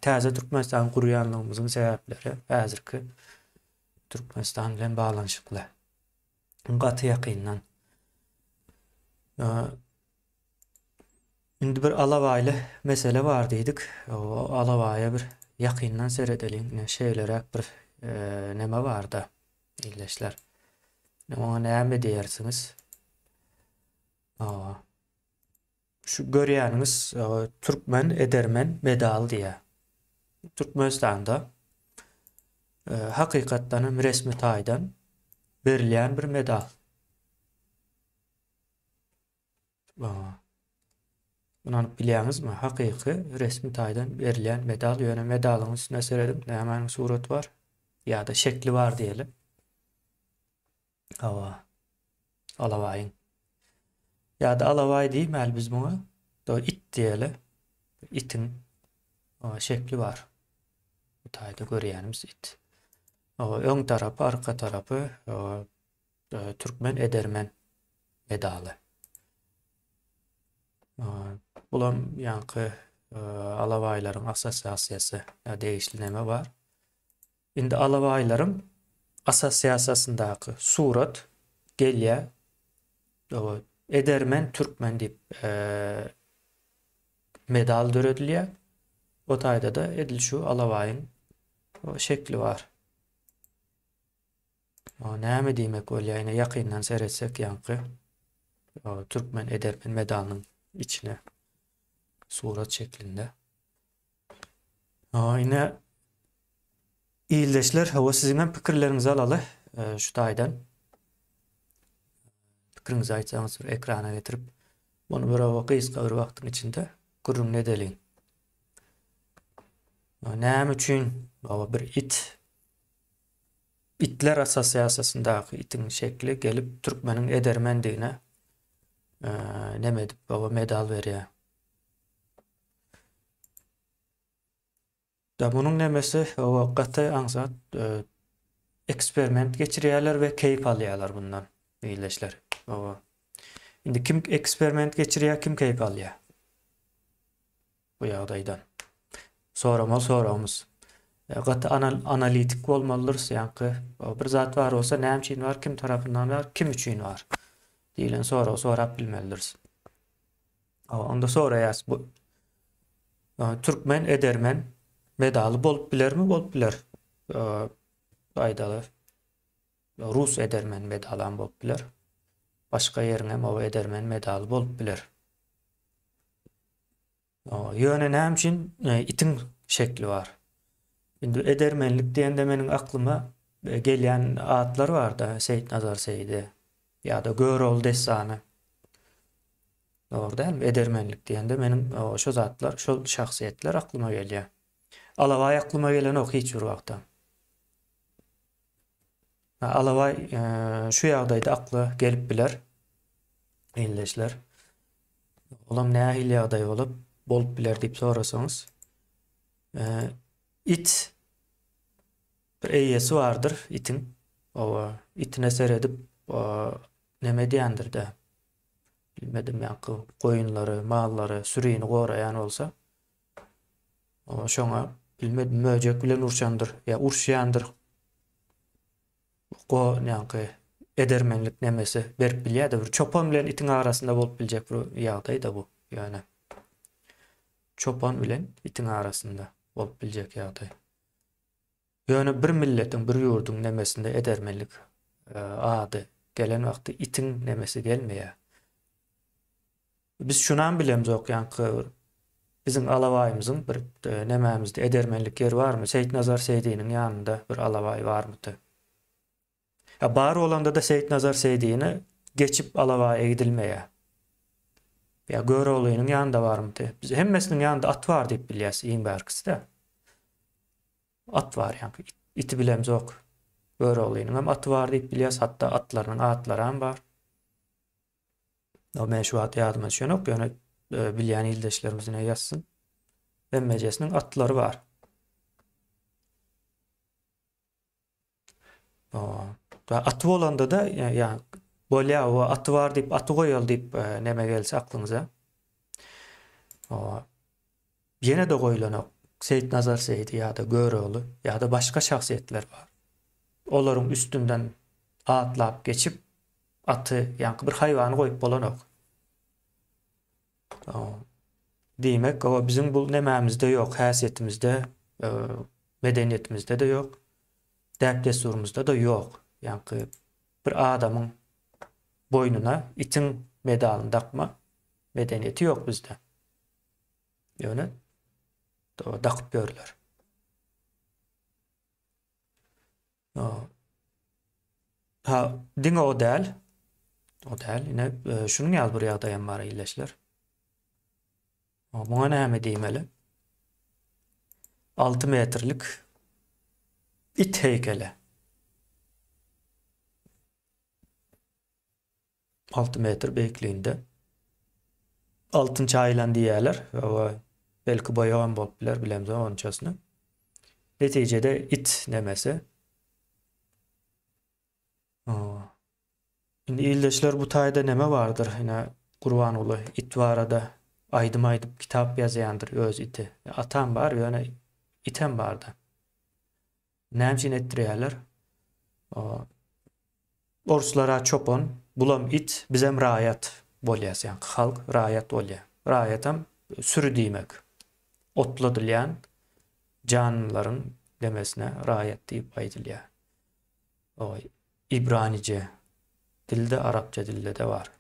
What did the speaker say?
Täze Türkmenistan gurýanlygymyzyň sebäpleri häzirki Türkmenistan bilen baglanyşykly. Gaty ýakyndan. Indi bir alabaýly mesele bar diýdik. O alabaýa bir ýakyndan seredeliň. Ine şeýleräk bir neme barda ildeşler. Oňa näme diýersiňiz? Şu görýäniňiz Türkmen edermen medaly diýýär. Türkmenistanda hakykatdan hem resmi taýdan berilýän bir medal. Ynanyp bilýäňizmi? Hakyky resmi taýdan berilýän medal, ýöne medalyň üstüne serediň, nämäniň suraty bar ýa-da şekli bar diýeli. Hawa. Alabaýyň. Ýa-da alabaý diýmäli biz muňa. Do it diýeli. Itiň şekli bar. Bu taýda görýänimiz it. Öň tarapy, arka tarapy Türkmen edermen medaly. Bulam ýaňky alabaýlaryň assosiasiýasy degişli neme bar. Indi alabaýlaryň assosiasiýasyndaky surat gelýär. Edermen türkmen diýip medal döredilýär. O taýda-da edil şu alabaýyň şekli bar. Näme diýmek bolýar, ine ýakyndan seretsek ýaňky türkmen edermen medalynyň içine surat şeklinde. Ine ildeşler, hawa siziň hem pikirleriňizi alaly şu taýdan. Pikiriňizi aýtsaňyz bir ekrana getirip, muny bir hawa gysga bir wagtyň içinde gürrüňini edeliň. Näme üçin hawa bir it Itler assosiasiýasyndaky itiň şekli gelip türkmeniň edermendigine neme edip baba medal berýär. Da munuň nemesi oba gaty aňsat eksperiment geçirýärler we keýp alýarlar bundan ildeşler. Oba. Indi kim eksperiment geçirýär, kim keýp alýar? Bu ýagdaýdan. Soramaly soragymyz. Gaty analitik bolmalydyrys, ýaňky bir zat bar bolsa näme üçin bar, kim tarapyndan bar, kim üçin bar diýlen soragy sorap bilmelidiris. Onda soraýas bu türkmen edermen medaly bolup bilermi? Bolup biler. Aýdaly. Rus edermen medalam bolup biler. Başga ýeriň hem o edermen medaly bolup biler. Ýöne näme üçin itiň şekli bar? Indi edermenlik diýende meniň aklyma gelýän atlar bar-da, Seýitnazar Seýdi ýa-da Görogly dessany. Dogry dälmi? Edermenlik diýende meniň şo zatlar, şol şahsyýetler aklyma gelýär. Alabaý aklyma gelenok hiç bir wagtam. Alabaý şu ýagdaýda akla gelip biler. Ildeşler. Olam nähili ýagdaý bolup, bolup biler diýip sorasaňyz, it bir eýesi bardyr itiň. Owa, itine seredip, neme edýändir-de. Bilmedim, ýaňky goýunlary, mallary, sürini goraýan bolsa, Owa, şoňa bilmedim, möjek bilen urşandyr ýa urşýandyr. Go ýaňky edermenlik nemesi berip bilýär-de bir çopan bilen itiň arasynda bolup biljek bir ýagdaý-da bu. Ýöne çopan bilen itiň arasynda bolup biljek ýagdaý. Ýöne bir milletiň, bir ýurduň nemesinde edermenlik ady gelen wagty itiň nemesi gelmeýär. Biz şunam bilemzok ýaňky bir biziň alabaýymyzyň bir nemämizde edermenlik ýeri barmy? Seýitnazar Seýdiniň ýanynda bir alabaý barmydy? Ýa bar bolanda-da Seýitnazar Seýdini geçip alabaýa gidilmeýär. Ýa Göroglynyň ýanynda barmydy? Biz hemmesiniň ýanynda at bar diýip bilýäs iň bärkisi-de. At bar ýaňky iti bilemzok. Göroglynyň hem aty bar diýip bilýäs, hatda atlarynyň atlaram bar. Men şu wagt ýadyma düşenok, ýöne e, bilýän ildeşlerimiz ine ýazsyn. Hemmejesiniň atlary bar. Aa, aty bolanda da ýa bolýa o aty bar diýip aty goýaly diýip e, neme gelse aklyňyza. Aa, ýene de goýlanok. Seýitnazar Seýdi ýa-da Görogly ýa-da başga şahsyýetler bar. Olaryň üstünden atlap geçip, aty, ýaňky bir haýwany goýup bolanok. Diýmek, o biziň bu nemämizde ýok, häsiýetimizde, medeniýetimizde-de ýok, däp-dessurymyzda-da ýok. Ýaňky bir adamyň boýnuna itiň medalyny dakma medeniýeti ýok bizde. Ýöne dakyp ýörler. Ha, diňe o däl. O däl. Ine, e, şunuň ýaly bir ýagdaý hem bar ildeşler. Muňa näme diýmeli? 6 metrlik it heýkeli. 6 metr beýikliginde. Altyn çaýylan diýýärler. Belki boýagam bolup biler, bilemzok onçasyny. Netijede it nemesi. Indi ildeşler bu taýda neme bardyr? Ine Gurbanguly it barada aýdym aýdyp kitap ýazýandyr öz iti. Atam bar, ýöne item barda. Näme üçin etdirýärler? Orslara çopan, bulam it, bizem raýat bolýas, ýaňky halk raýat bolýar. Raýatam süri diýmek. Otladylýan janlylaryň demesine raýat diýip aýdylýar. O ibranice dilde, arapça dilde-de bar.